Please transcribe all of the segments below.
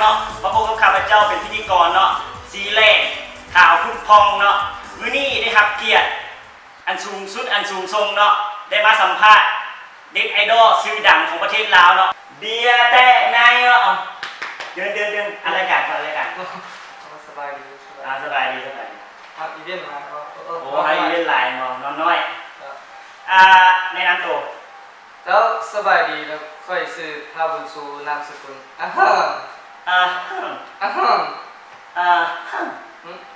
ເນາະ ມາພົບກັບຂ້າພະເຈົ້າເປັນພິທີກອນເນາະ ສີແຫຼ້ງ ຂາວຜຸດຜ່ອງເນາະ. ມື້ນີ້ໄດ້ຮັບກຽດອັນສູງສຸດ ອັນສູງສົ່ງເນາະ ໄດ້ມາສຳພາດເນັດໄອດອລຊື່ດັງຂອງປະເທດລາວເນາະ ເບຍແຕກໃນເນາະ. ເດີນ ເດີນ ເດີນ ອັດລາຍການກ່ອນ ອັດລາຍການ. ສະບາຍດີ ສະບາຍ ອ່າ ສະບາຍດີ ສະບາຍດີ. ຮັບອີເວັນຫຼາຍບໍ່? ໂອ້ ຮັບອີເວັນຫຼາຍບໍ່? ນອນນ້ອຍ. ອ່າ ແນະນຳໂຕ. ເຈົ້າ ສະບາຍດີເນາະ ຂ້ອຍຊື່ ທ້າວ ບຸນຊູ ນາມສະກຸນ ອາເຫິງ ອາເຫິງ ອາເຫິງ ອາເຫິງ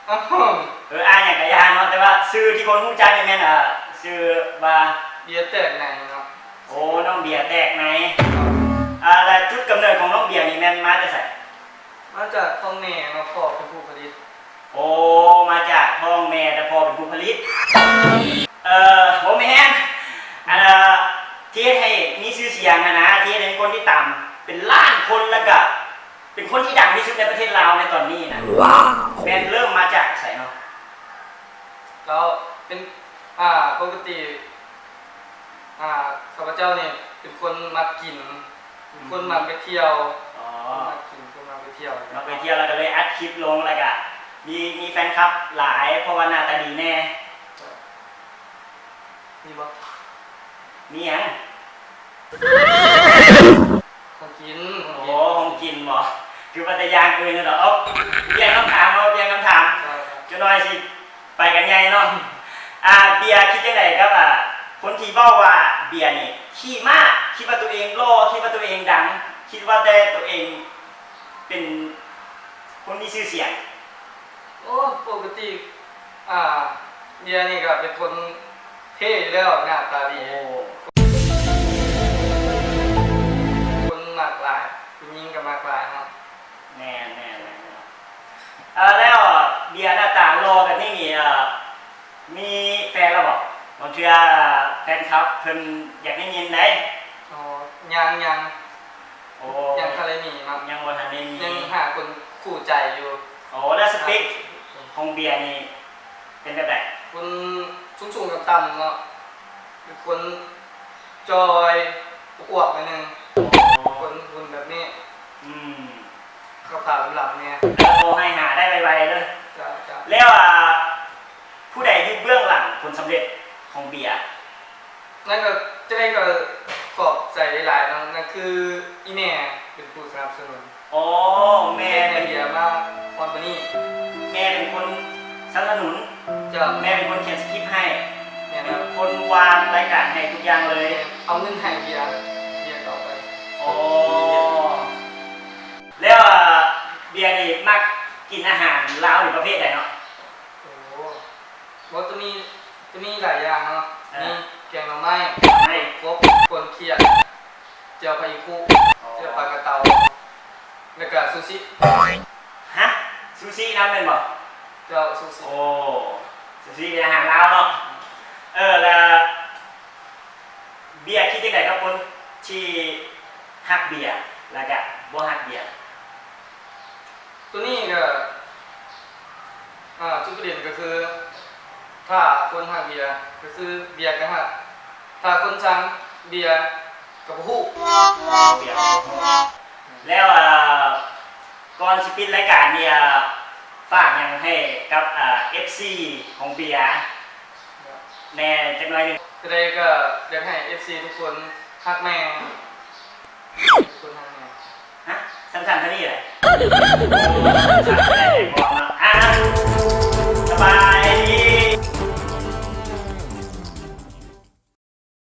ອາເຫິງ. ເອີ ອ້າຍຫຍັງກະຢ່າເນາະ ແຕ່ວ່າຊື່ທີ່ຄົນຮູ້ຈັກນີ້ແມ່ນ ເອີ ຊື່ວ່າ ເບຍແຕກໃນເນາະ. ໂອ້ ນ້ອງເບຍແຕກໃນ. ອ່າ ແລະ ຈຸດກຳເນີດຂອງນ້ອງເບຍນີ້ແມ່ນມາແຕ່ໃສ? ມາຈາກທ້ອງແມ່ເນາະ ພໍ່ເປັນຜູ້ຜະລິດ. ໂອ້ ມາຈາກທ້ອງແມ່ ແຕ່ພໍ່ເປັນຜູ້ຜະລິດ. ເອີ ບໍ່ແມ່ນ ອັນ ທີ່ເຮັດໃຫ້ມີຊື່ສຽງຫັ້ນນະ ທີ່ເຮັດໃຫ້ມີຄົນຕິດຕາມເປັນລ້ານຄົນ ແລ້ວກະເປັນຄົນທີ່ດັງທີ່ສຸດໃນປະເທດລາວໃນຕອນນີ້ນະ. ວ້າວ ແມ່ນເລີ່ມມາຈາກໃສເນາະ? ກໍເປັນ ອ່າ ປົກກະຕິ ອ່າ ຂ້າພະເຈົ້ານີ້ເປັນຄົນມັກກິນ ເປັນຄົນມັກໄປທ່ຽວ. ອໍ ຄົນມັກກິນ ຄົນມັກໄປທ່ຽວ ມັກໄປທ່ຽວ ແລ້ວກໍເລີຍອັດຄລິບລົງ ແລ້ວກະມີ ມີແຟນຄລັບຫຼາຍ ເພາະວ່າໜ້າຕາດີແດ່. ມີບໍ່? ມີຫຍັງ? ຂອງກິນ ຂອງກິນ. ໂອ້ ຂອງກິນບໍ? ຄືວ່າແຕ່ຢ່າງອື່ນເນາະ. ເອົາ ປ່ຽນຄຳຖາມ ເອົາ ປ່ຽນຄຳຖາມ. ເຈົ້າ ເຈົ້າ ຈັກໜ້ອຍຊິ ໄປກັນໃຫຍ່ເນາະ. ອ່າ ເບຍຄິດຈັ່ງໃດກັບ ອ່າ ຄົນທີ່ເວົ້າວ່າເບຍນີ້ຂີ້ມ້າ ຄິດວ່າຕົວເອງຫຼໍ່ ຄິດວ່າຕົວເອງດັງ ຄິດວ່າແຕ່ຕົວເອງເປັນຄົນມີຊື່ສຽງ? ໂອ້ ປົກກະຕິ ອ່າ ເບຍນີ້ກໍເປັນຄົນເທ່ຢູ່ແລ້ວ ໜ້າຕາດີ. ໂອ້ ຄົນມັກຫຼາຍ ຜູ້ຍິງກໍມັກຫຼາຍເນາະ. ແມ່ນໆໆ ເອີ ແລ້ວເບຍໜ້າຕາຫຼໍ່ແບບນີ້ນີ້ ເອີ ມີແຟນແລ້ວບໍ່? ບາງເທື່ອແຟນຄລັບເພິ່ນຢາກໄດ້ຍິນເດ້. ອໍ ຍັງ ຍັງ. ໂອ້ ຍັງບໍ່ທັນໄດ້ມີເນາະ ຍັງບໍ່ທັນໄດ້ມີ ຍັງຫາຄົນຄູ່ໃຈຢູ່. ໂອ້ ແລ້ວສະເປັກຂອງເບຍນີ້ເປັນແບບໃດ? ຄົນສູງໆຕ່ຳໆເນາະ ເປັນຄົນຈ່ອຍ ອວບໆໜ້ອຍໜຶ່ງ. ອໍ ຄົນຫຸ່ນແບບນີ້ ອືມ ຂາວໆດຳໆແດ່. ແລ້ວຂໍໃຫ້ຫາໄດ້ໄວໆເດີ. ເຈົ້າ ເຈົ້າ. ແລ້ວ ອ່າ ຜູ້ໃດຢູ່ເບື້ອງຫຼັງຜົນສຳເລັດຂອງເບຍ? ນັ້ນກໍ ຈັ່ງໃດກໍຂອບໃຈຫຼາຍໆເນາະ ນັ້ນຄືອີ່ແມ່ເປັນຜູ້ສະໜັບສະໜູນ. ອໍ ແມ່ເປັນ ເປັນເບຍມາຮອດມື້ນີ້ ແມ່ເປັນຄົນສະໜັບສະໜູນ. ເຈົ້າ ແມ່ເປັນຄົນຂຽນສະຄຣິບໃຫ້. ແມ່ນ ເປັນຄົນວາງລາຍການໃຫ້ທຸກຢ່າງເລີຍ. ເອົາເງິນໃຫ້ເບຍ ເບຍກໍເອົາໄປ. ອໍ ແລ້ວ ອ່າ ເບຍນີ້ມັກກິນອາຫານລາວນີ້ປະເພດໃດເນາະ? ໂອ້ ບໍ່ ຈະມີ ຈະມີຫຼາຍຢ່າງເນາະ. ອ່າ ມີແກງໜໍ່ໄມ້ ໜໍ່ໄມ້ ກົບ ປົນຂຽດ ແຈ່ວຜັກອີ່ຄຸ ອໍ ແຈ່ວປາກະເຕົາ ແລ້ວກະຊູຊິ. ຮະ? ຊູຊິນຳແມ່ນບໍ່? ເຈົ້າ ຊູຊິ. ໂອ້ ຊູຊິເປັນອາຫານລາວເນາະ. ເອີ ແລ້ວເບຍຄິດຈັ່ງໃດກັບຄົນທີ່ຮັກເບຍ ແລ້ວກະບໍ່ຮັກເບຍ? ໂຕນີ້ກໍ ອ່າ ຈຸດປະເດັນກໍຄື ຖ້າຄົນຮັກເບຍ ກໍຄືເບຍກໍຮັກ, ຖ້າຄົນຊັງເບຍກໍບໍ່ຮູ້. ເບຍກໍບໍ່ຮູ້. ແລ້ວ ອ່າ ກ່ອນຊິປິດລາຍການນີ້ ອ່າ ຝາກຫຍັງໃຫ້ກັບ ອ່າ ເອັຟຊີ ຂອງເບຍ ແດ່ຈັກໜ້ອຍໜຶ່ງ. ຈັ່ງໃດກໍຢາກໃຫ້ເອັຟຊີທຸກຄົນຮັກແມ່, ທຸກຄົນຮັກແມ່. ຮະ? ສັ້ນໆເທົ່ານີ້ແຫຼະ.